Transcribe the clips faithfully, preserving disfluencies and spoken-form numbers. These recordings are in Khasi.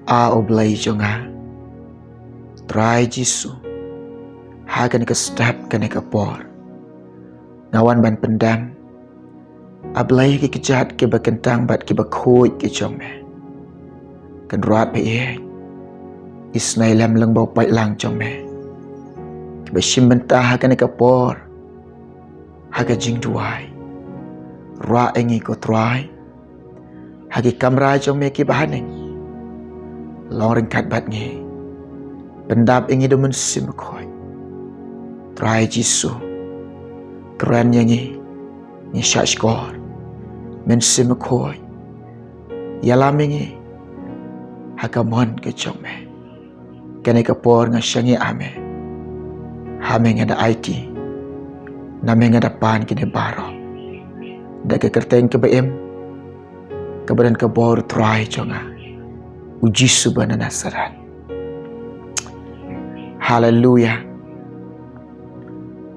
A U Blei jong nga, Trai Jisu, ha kane ka step, kane ka por, nga wan ban pyndem, A Blei, ki kjat kiba kyntang bad kiba khuid ki jong me. Kynrad ba ïeit, isynei lem lyngba u paidlang jong me, kiba shim bynta ha kane ka por ha ka jingduwai. Rah ïa ngi, ko Trai, ha ki kamra jong me kiba haneng. Long ryngkat bad ngi, pyndap ïa ngi da u Mynsiem Bakhuid. Trai Jisu, kren ïa ngi, ngi shahshkor. Mynsiem Bakhuid, ïalam ïa ngi ha ka mon ka jong me. Kane ka por nga shaniah ha me. Ha me nga da aiti, na me nga da pan kine baroh, da ka kyrteng kaba im, kaba don ka bor, Trai jong nga, U Jisu ba na Nasareth. Haleluya.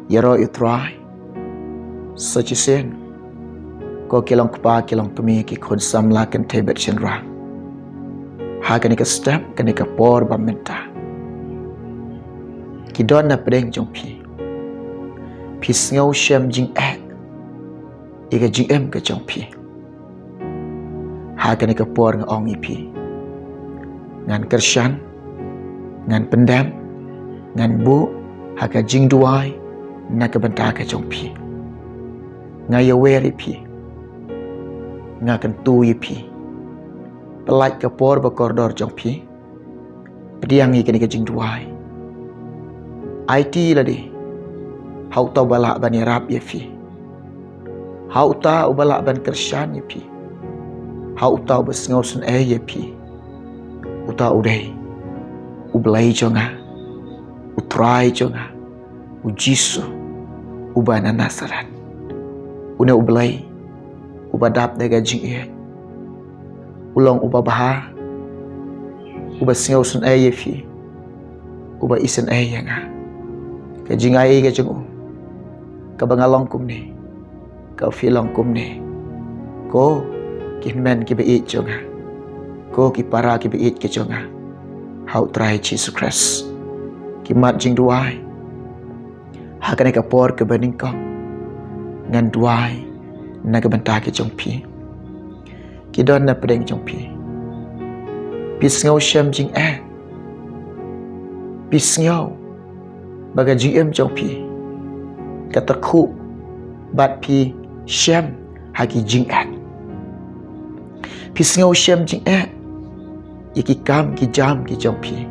Ïaroh ïa U Trai sa shisien, ko ki long kpa, ki long kmie, ki khun samla, kynthei bad shynrang, ha kane ka step, kane ka por ba mynta. Ki don na pdeng jong phi. Phi sngew shem jingeh ïa ka jingim ka jong phi. Ha kane ka por nga ong ïa phi, ngan kyrshan, ngan pyndem, ngan buh ha ka jingduwai na ka bynta ka jong phi. Nga ïawer ïa phi, nga kyntu ïa phi. Pyllait ka por ba kordor jong phi, pdiang ïa kane ka jingduwai. Aiti lade ha uta uba lah ban ïarap ïa phi, ha uta uba lah ban kyrshan ïa phi, ha uta uba sngewsynei ïa phi. Uta u dei U Blei jong nga, U Trai jong nga, U Jisu uba na Nasareth. Une U Blei uba dap da ka jingïeit, u long uba bha, uba sngewsynei ïa phi, uba isynei ïa nga. Ka jingai ka jong u, kaba nga long kumne, ka phi long kumne, ko ki hynmen kiba ïeit jong nga, ko ki para kiba ïeit ki jong nga, ha U Trai Jisu Khrist. Ki mat jingduwai ha kane ka por kaba nyngkong, ngan duwai na ka bynta ka jong phi. Ki don na pdeng jong phi. Phi sngew shem jingeh. Phi sngew ba ka jingim jong phi ka tyrkhuh bad phi shem ha ki jingeh. Phi sngew shem jingeh ïa ki kam ki jam ki jong phi,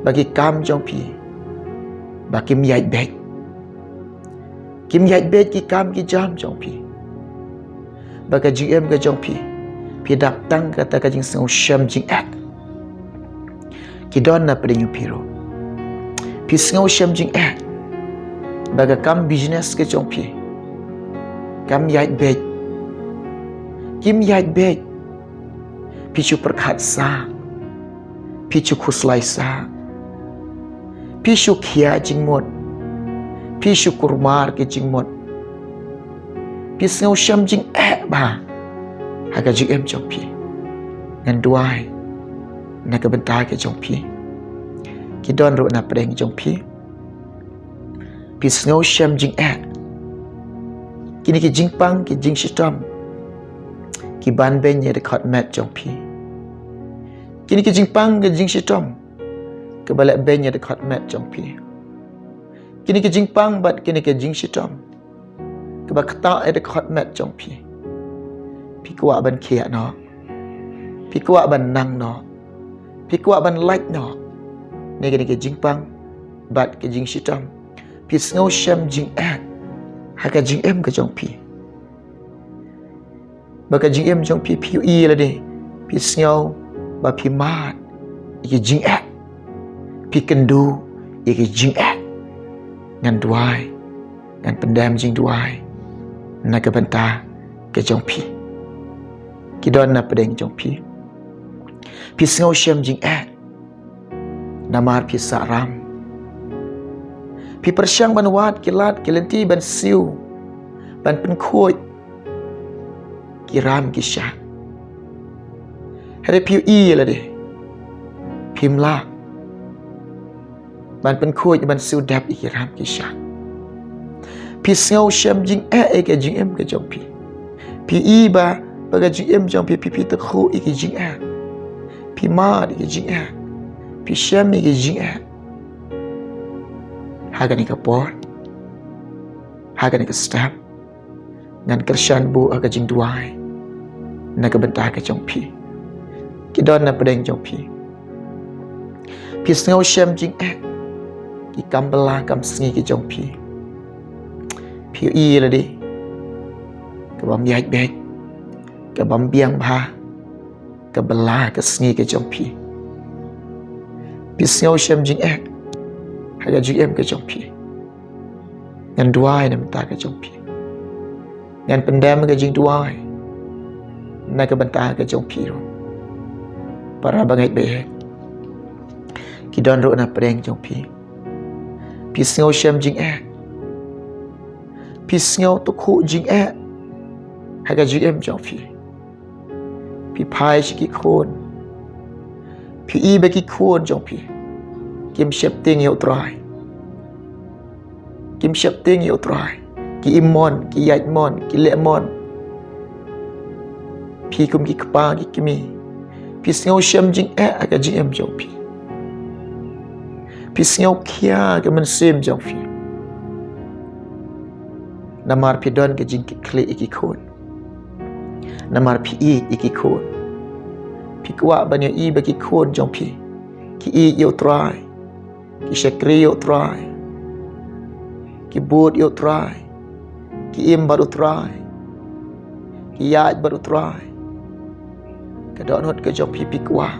ba ki kam jong phi ba kim ïaid beit. Kim ïaid beit ki kam ki jam jong phi, ba ka jingim ka jong phi, phi dap tang kata ka jingsngew shem jingeh. Ki don na pdeng jong phi ruh. Phi sngew shem jingeh ba ka kam business ka jong phi kam ïaid beit, kim ïaid beit. Phi shu pyrkhat sah, phi shu khuslai sah, phi shu khia jingmut, phi shu kurmar ki jingmut. Phi sngew shem jingeh bha ha ka jingim jong phi. Ngan duwai na ka bynta ka jong phi. Ki don ruh na pdeng jong phi. Phi sngew shem jingeh. Kine ki jingpang ki jingshitom ki ban beiñ ïa ka dkhot met jong phi. Kine ki jingpang ki jingshitom kiba leh beiñ ïa ka dkhot met jong phi. Kine ki jingpang bad kine ki jingshitom kiba ktah ïa ka dkhot met jong phi. Phi kwah ban khiah noh, phi kwah ban nang noh, phi kwah ban lait noh na kine ki jingpang bad ki jingshitom. Phi sngew shem jingeh ha ka jingim ka jong phi. Ba ka jingim jong phi, phi ïohi lade, phi sngew ba phi mad ïa ki jingeh, phi kynduh ïa ki jingeh. Ngan duwai, ngan pyndem jingduwai na ka bynta ka jong phi. Ki don na pdeng jong phi. Phi sngew shem jingeh namar phi sah ram. Phi pyrshang ban wad ki lad ki lynti ban siew, ban pynkhuid ki ram ki shah. Hynrei phi ïohi lade, Phim lah ban pynkhuid ban siew dep ïa ki ram ki shyiap. Phi sngew shem jingeh ïa ka jingim ka jong phi. Phi i ba, ba ka jingim jong phi, phi, phi tyrkhu ïa ka jingeh. Phi mad ïa ka jingeh. Phi shem ïa ka jingeh. Ha kane ka por, ha kane ka step, ngan kyrshan buh ha ka jingduwai na ka bynta ka jong phi. Ki don na pdeng jong phi. Phi sngew shem jingeh. Ki kam bylla kam sngi ki jong phi. Phi i lade ka bym ïaid beit, ka bym biang bha, ka bylla ka sngi ka jong phi. Phi sngew shem jingeh ha ka jingim ka jong phi. Ngan duwai na bynta ka jong phi. Ngan pyndem ka jingduwai na ka bynta ka jong phi ruh. Para bangeit baieit, ki don ruh na pdeng jong phi. Phi sngew shem jingeh. Phi sngew tyrkhu jingeh ha ka jingim jong phi. Phi phai sha ki khun. Phi i ba ki khun jong phi kim sheptieng ïa U Trai. Kim sheptieng ïa U Trai. Ki im mon, ki ïaid mon, ki leh mon. Phi kum ki kpa ki kmie, phi sngew shem jingeh ha ka jingim jong phi. Phi sngew khia ka mynsiem jong phi. Namar phi don ka jingkitkhlieh ïa ki khun. Namar phi ïeit ïa ki khun. Phi kwah ban ïohi ba ki khun jong phi ki ïeit ïa U Trai, ki shakri ïa U Trai, ki bud ïa U Trai, ki im bad U Trai, ki ïaid bad U Trai. Ka dohnud ka jong phi, phi kwah,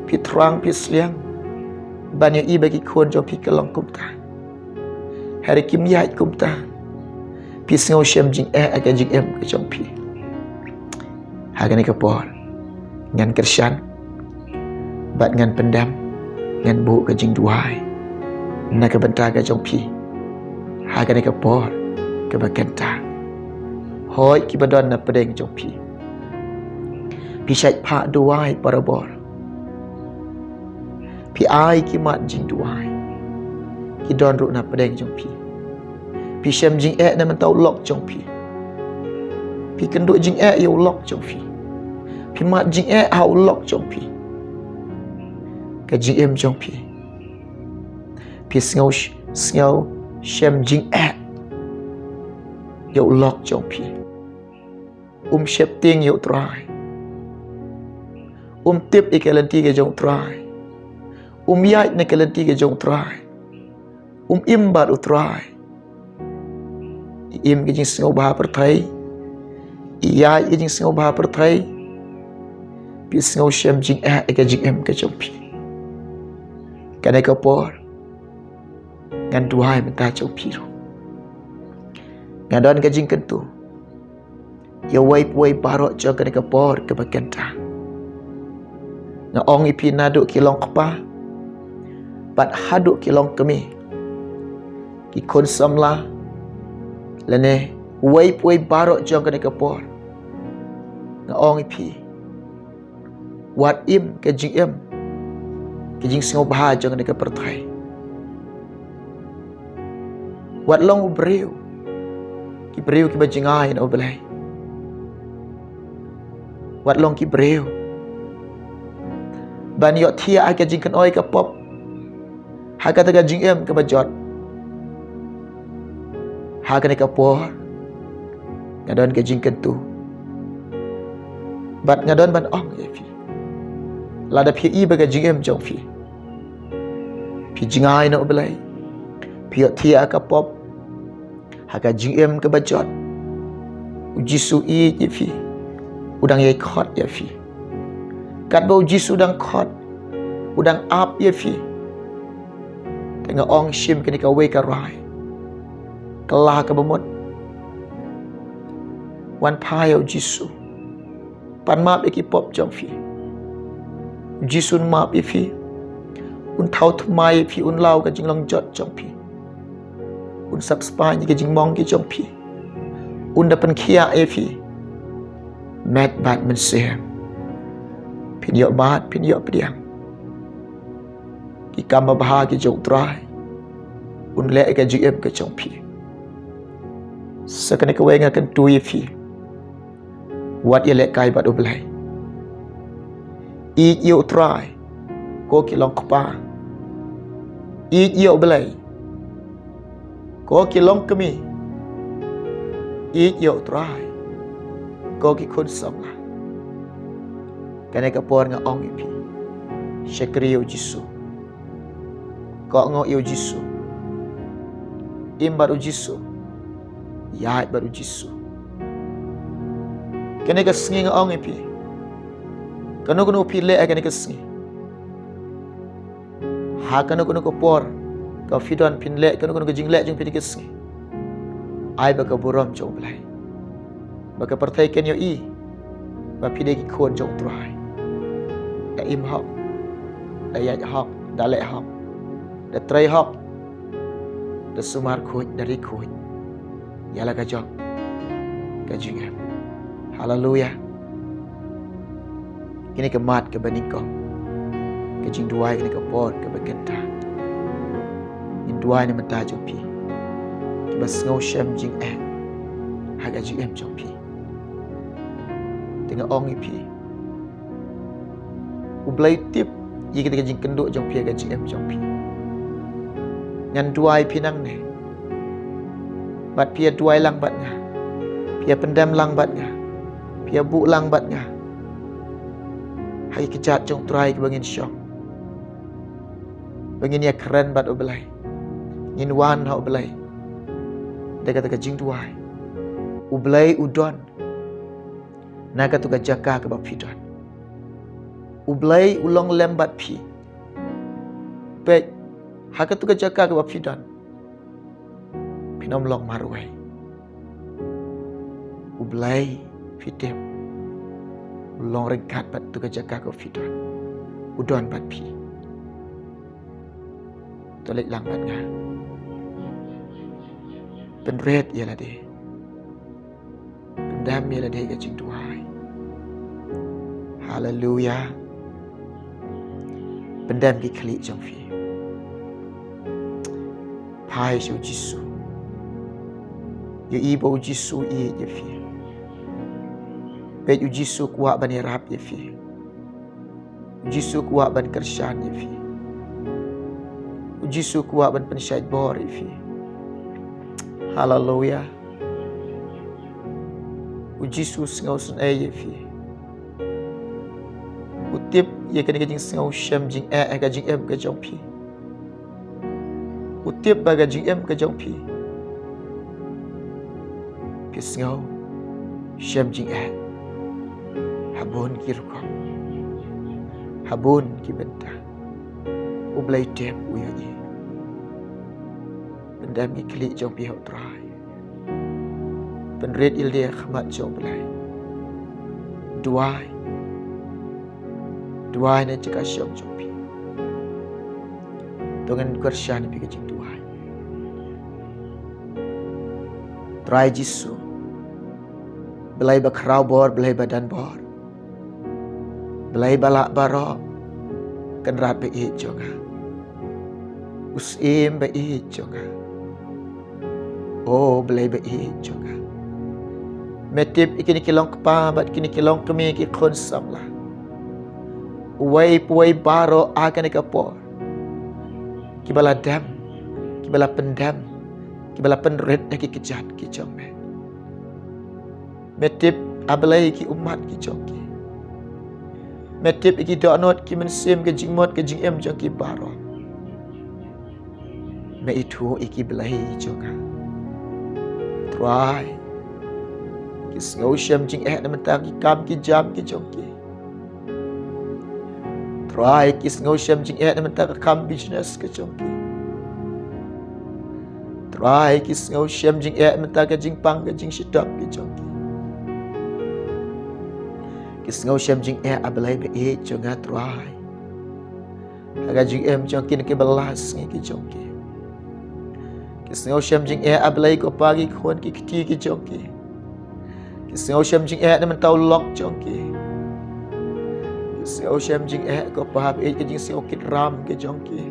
phi thrang, phi sliang ban ïohi ba ki khun jong phi ki long kumta. Hynrei kim ïaid kumta. Phi sngew shem jingeh ha ka jingim ka jong phi. Ha kane ka por ngan kyrshan bad ngan pyndem, ngan buh ka jingduwai na ka bynta ka jong phi. Ha kane ka por kaba kynta, hooid, kiba don na pdeng jong phi, phi shait phah duwai barabor. Phi ai ki mat jingduwai. Ki don ruh na pdeng jong phi. Phi shem jingeh na bynta u lok jong phi. Phi kynduh jingeh ïa u lok jong phi. Phi mad jingeh ha u lok jong phi. Ka jingim jong phi, phi sngew sh-, sngew shem jingeh ïa u lok jong phi. Um sheptieng ïa U Trai. Um tip ïa ka lynti ka jong U Trai. Um ïaid na ka lynti ka jong U Trai. Um im bad U Trai. I im ka jingsngewbha pyrthei, i ïaid ka jingsngewbha pyrthei. Phi sngew shem jingeh ïa ka jingim ka jong phi. Kane ka por ngan duwai mynta jong phi ruh. Nga don ka jingkyntu ïa uwei pa uwei baroh jong kane ka por kaba kynta. Nga ong ïa phi, naduh ki long kpa bad haduh ki long kmie, ki khun samla, lane uwei pa uwei baroh jong kane ka por, nga ong ïa phi, wat im ka jingim, ka jingsngewbha jong kane ka pyrthei. Wat long u briew, ki briew kiba jngai na U Blei. Wat long ki briew ban ïohthiah ha ka jingkynoi ka pop, ha kata ka jingim kaba jot. Ha kane ka por nga don ka jingkyntu bad nga don ban ong ïa phi, lada phi i ba ka jingim jong phi, phi jngai na U Blei, phi ïohthiah ha ka pop, ha ka jingim kaba jot, U Jisu u ïeit ïa phi, u dang ïai khot ïa phi. Katba U Jisu u dang khot, u dang ap ïa phi. Te nga ong, shim kane kawei ka rai, kylla kaba mut. Wan phai ïa U Jisu, pan map ïa ki pop jong phi. U Jisu un map ïa phi, un thaw thymmai ïa phi, un law ka jinglong jot jong phi, un sap spah ïa ki jingmong ki jong phi, un da pynkhiah ïa phi met bad mynsiem. Phin ïoh mad, phin ïoh pdiang, ki kam babha ki jong U Trai, un leh ïa ka jingim ka jong phi. Sa kane kawei nga kyntu ïa phi, wat ïalehkai bad U Blei. Ïeit ïa U Trai, ko ki longkpa. Ïeit ïa U Blei, ko ki longkmie. Ïeit ïa U Trai, ko ki khun samla. Kane ka por nga ong ïa phi, shakri ïa U Jisu. Kohnguh ïa U Jisu. Im bad U Jisu. Ïaid bad U Jisu. Kane ka sngi nga ong ïa phi, kano kano phi leh ha kane ka sngi, ha kano kano ka por, ka phi don phin leh kano kano ka jingleh jong phi ha kane ka sngi, ai ba ka burom jong U Blei, ba ka pyrthei kan ïohi ba phi dei ki khun jong U Trai. Da im hok, da ïaid hok, da leh hok, da trei hok, da sumar khuid, da ri khuid ïa la ka jong ka jingim. Haleluya. Kine ki mat kiba nyngkong, ka jingduwai kane ka por kaba kynta. Ngin duwai na ka bynta jong phi kiba sngew shem jingeh ha ka jingim jong phi. Te nga ong ïa phi, U Blei u tip ïa kita ki jingkynduh jong phi ha ka jingim jong phi. Ngan duwai phi nangne, bad phi ïa duwai lang bad nga, phi ïa pyndem lang bad nga, phi ïa buh lang bad nga ha ki kjat jong U Trai kiba ngin shong, ba ngin ïa kren bad U Blei, ngin wan ha U Blei da kata ka jingduwai. U Blei u don na kata ka jaka kaba phi don. U Blei u long lem bad phi. Peit, ha kata ka jaka kaba phi don, phin ym long marwei. U Blei, phi tip, u long ryngkat bad kata ka jaka kaba phi don. U don bad phi. To leit lang bad nga. Pynrit ïa lade. Pyndem ïa lade ha ka jingduwai. Haleluya. Pyndem ki khlieh jong phi. Phai sha U Jisu. Ïohi ba U Jisu u ïeit ïa phi. Peit, U Jisu u kwah ban ïarap ïa phi. U Jisu u kwah ban kyrshan ïa phi. U Jisu u kwah ban pynshait bor ïa phi. Haleluya. U Jisu u sngewsynei ïa phi. U tip ïa kane ka jingsngew shem jingeh ha ka jingim ka jong phi. U tip ba ka jingim ka jong phi, phi sngew shem jingeh ha bun ki rukom, ha bun ki bynta. U Blei u tip, u ïohi. Pyndem ki khlieh jong phi ha U Trai. Pynrit ïa lade ha khmat jong U Blei. Duwai. Duwai na jaka shong jong phi. To ngin kyrshan ïa phi ha ka jingduwai. Trai Jisu, Blei ba khraw bor, Blei ba don bor, Blei ba lah baroh, Kynrad ba ïeit jong nga, U Syiem ba ïeit jong nga. O Blei ba ïeit jong nga, me tip ïa kine ki longkpa bad kine ki longkmie, ki khun samla, uwei pa uwei baroh ha kane ka por, kiba la dem, kiba la pyndem, kiba la pynrit da ki kjat ki jong me. Me tip, A Blei, ki ummat ki jong ki. Me tip ïa ki dohnud, ki mynsiem, ka jingmut ka jingim jong ki baroh. Me ithuh ïa ki, Blei jong nga. Trai, ki sngew shem jingeh na bynta ki kam ki jam ki jong ki. Trai, ki sngew shem jingeh na bynta ka kam business ka jong ki. Trai, ki sngew shem jingeh na bynta ka jingpang ka jingshitom ka jong ki. Ki sngew shem jingeh, A Blei ba ïeit jong nga, Trai, ha ka jingim jong ki na kiba la sngi ki jong ki. Ki sngew shem jingeh, A Blei ko Pa, ki khun ki kti ki jong ki. Ki sngew shem jingeh na bynta u lok jong ki. Ki sngew shem jingeh ko Pa, bad ka jingsngew kit ram ki jong ki.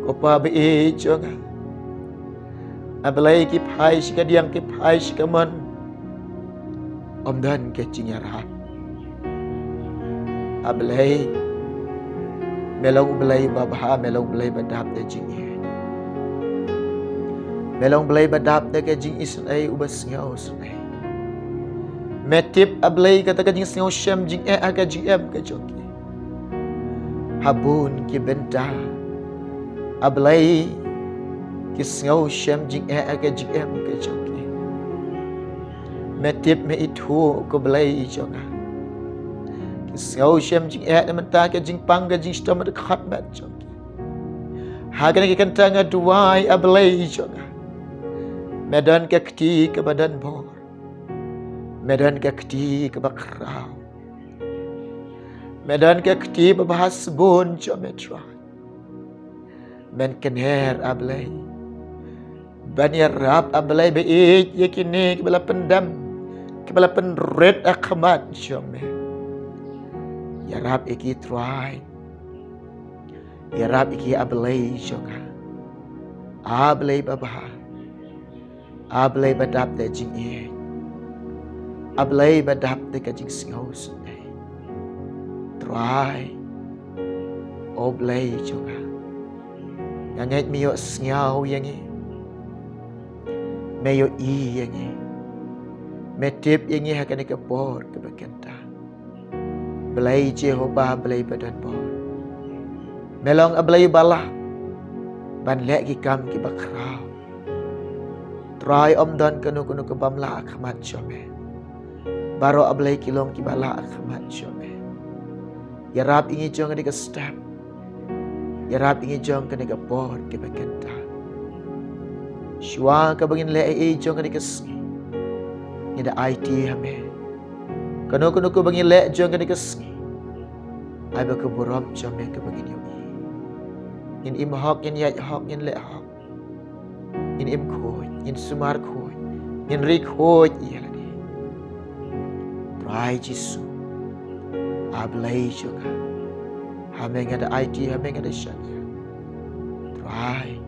Ko Pa ba ïeit jong nga, A Blei, ki phai sha kadiang, ki phai sha kamon, ym don ka jingïarap. A Blei, me long U Blei uba bha, me long U Blei ba dap da jingïeit, me long U Blei ba dap da ka jingisynei, uba sngewsynei. Me tip, A Blei, kata ka jingsngewshem jingeh ha ka jingim ka jong ki. Ha bun ki bynta, A Blei, ki sngewshem jingeh ha ka jingim ka jong ki. Me tip, me ithuh, ko Blei jong nga, ki sngewshem jingeh na mynta, ka jingpang, ka jingshitom, ka khot met jong ki. Ha kane ka kynta nga duwai, A Blei jong nga, me don ka kti kaba don bor, me don ka kti kaba khraw, me don ka kti ba bha shibun jong me, Trai. Men kynher, A Blei, ban ïarap, A Blei ba ïeit, ïa kine kiba la pyndem, kiba la pynrit ha khmat jong me. Ïarap ïa ki, Trai. Ïarap ïa ki, A Blei jong nga, A Blei ba bha, A Blei ba dap da jingïeit, A Blei ba dap da ka jingsngewsynei. Trai, O Blei jong nga, nga ngeit me ïohsngew ïa ngi, me ïohi ïa ngi, me tip ïa ngi ha kane ka por kaba kynta. Blei Jehobah, Blei ba don bor, me long, A Blei, uba lah ban leh ki kam kiba khraw. Trai, ym don kano kano ka bym lah ha khmat jong me. Baroh, A Blei, ki long kiba lah ha khmat jong me. Ïarap ïa ngi jong kane ka step, ïarap ïa ngi jong kane ka por kaba kynta. Shuwa kaba ngin leh ei ei jong kane ka sngi, ngi da aiti ha me. Kano kano kaba ngin leh jong kane ka sngi, ai ba ka burom jong me kaba ngin ïohi. Ngin im hok, ngin ïaid hok, ngin leh hok, ngin im khuid, ngin sumar khuid, ngin ri khuid ïa lade. Trai Jisu, A Blei jong nga, ha me nga da aiti, ha me nga da shaniah. Trai,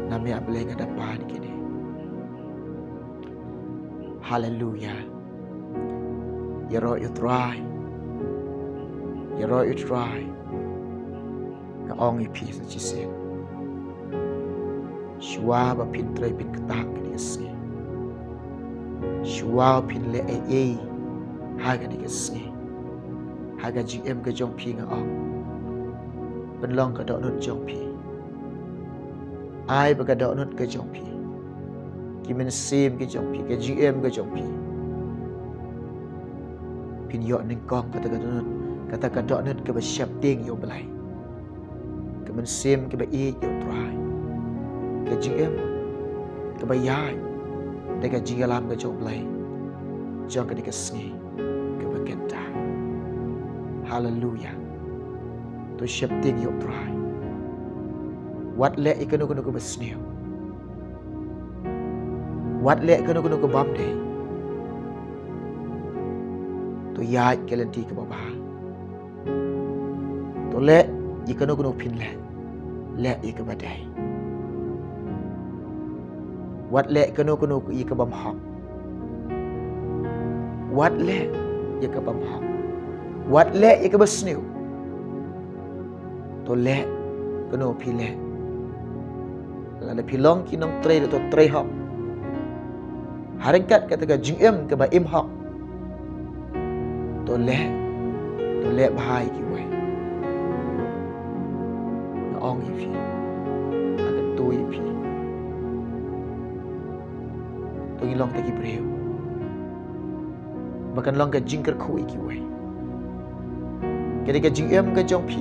na me, A Blei, nga da pan kine. Haleluia. Ïaroh ïa u Trai, ïaroh ïa u Trai. Nga ong ïa phi sa shisien, shuwa ba phin trei phin ktah kane ka sngi, shuwa ba phin leh ei ei ha kane ka sngi, ha ka jingim ka jong phi, nga ong, pynlong ka dohnud jong phi, ai ba ka dohnud ka jong phi, ki mynsiem ki jong phi, ka jingim ka jong phi, phin ïoh nyngkong kata ka dohnud, kata ka dohnud kaba sheptieng ïa U Blei, ka mynsiem kaba ïeit ïa U Trai, ka jingim kaba ïaid da ka jingïalam ka jong U Blei jong kane ka sngi kaba kynta. Haleluia. To sheptieng ïa U Trai. Wat leh ïa kano kano kaba sniew, wat leh kano kano ka bym dei. To ïaid ka lynti kaba bha. To leh ïa kano kano phin leh, leh ïa kaba dei. Wat leh kano kano ïa ka bym hok. Wat leh ïa ka bym hok. Wat leh ïa kaba sniew. To leh kano phi leh, lada phi long ki nongtrei, to trei hok ha ryngkat kata ka jingim kaba im hok. To leh, to leh bha ïa kiwei. Nga ong ïa phi, nga kyntu ïa phi, to ngin long kita ki briew ba kan long ka jingkyrkhu ïa kiwei. Kane ka jingim ka jong phi,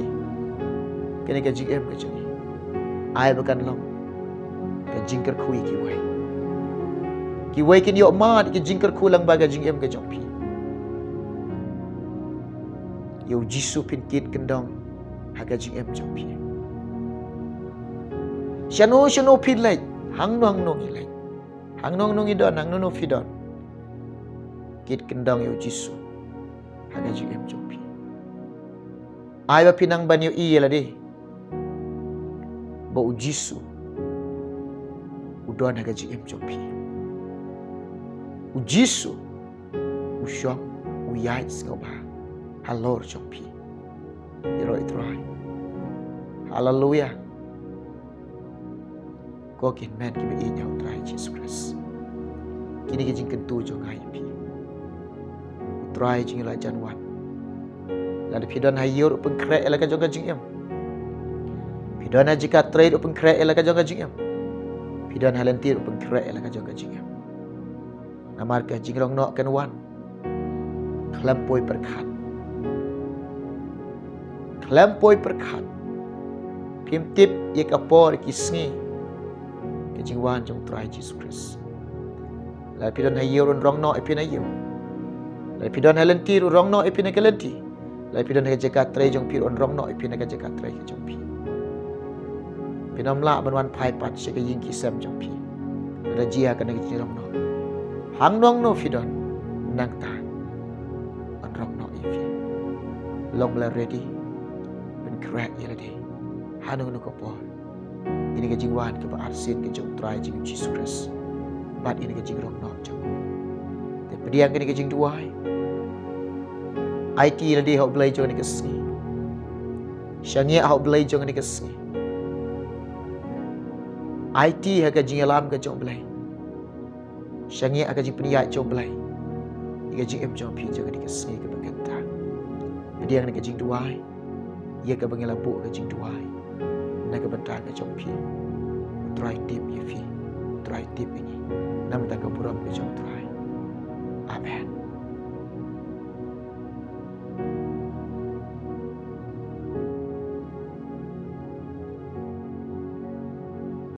kane ka jingim ka jong ngi, ai ba kan long ka jingkyrkhu ïa kiwei. Kiwei kin ïoh mad ïa ka jingkyrkhu lyngba ka jingim ka jong phi. Ïa U Jisu phin kit kyndong ha ka jingim jong phi. Shano shano phi leit, hangno hangno ngi leit, hangno hangno ngi don, hangno hangno phi don, kit kyndong ïa U Jisu ha ka jingim jong phi. Ai ba phi nang ban ïohi ïa lade ba u Jisu u don ha ka jingim jong phi. U Jisu u shong, u ïaid sngewbha halor jong phi. Ïaroh ïa u Trai. Haleluia. Ko ki hynmen ki ba ïeit ha u Trai Jisu Khrist, kine ki jingkyntu jong nga ïa phi. U Trai jong ngi la jan wan. Lada phi don ha ïing, u pynkhreh ïa la ka jong ka jingim. Phi don ha jaka trei, u pynkhreh ïa la ka jong ka jingim. Phi don ha lynti, u pynkhreh ïa la ka jong ka jingim. Namar ka jingrong noh kan wan khlem poi pyrkhat. Khlem poi pyrkhat. Phim tip ïa ka por, ki sngi, ka jingwan jong u Trai Jisu Khrist. Lada phi don ha ïing, un rong noh ïa phi na ïing. Lada phi don ha lynti, un rong noh ïa phi na ka lynti. Lada phi don ha ka jaka trei jong phi, un rong noh ïa phi na ka jaka trei ka jong phi. Phin ym lah ban wan phai pat sha ka ïing ki sem jong phi lada jia kane ka jingrong noh. Hangno hangno phi don, nangta un rong noh ïa phi. Long ba la ready, pynkhreh ïa lade. Hangno hangno ka por, ïa kane ka jingwan kaba arsien ka jong u Trai jong ngi Jisu Khrist bad ïa kane ka jingrong noh jong u. Te pdiang kane ka jingduwai. Aiti ïa lade ha u Blei jong kane ka sngi. Shaniah ha u Blei jong kane ka sngi. Aiti ha ka jingïalam ka jong u Blei. Shaniah ha ka jingpynïaid jong u Blei ïa ka jingim jong phi jong kane ka sngi kaba kynta. Pdiang kane ka jingduwai. Ïa kaba ngi la buh ka jingduwai na ka bynta ka jong phi. U Trai tip ïa phi, u Trai tip ïa ngi. Namar ka burom ka jong u Trai.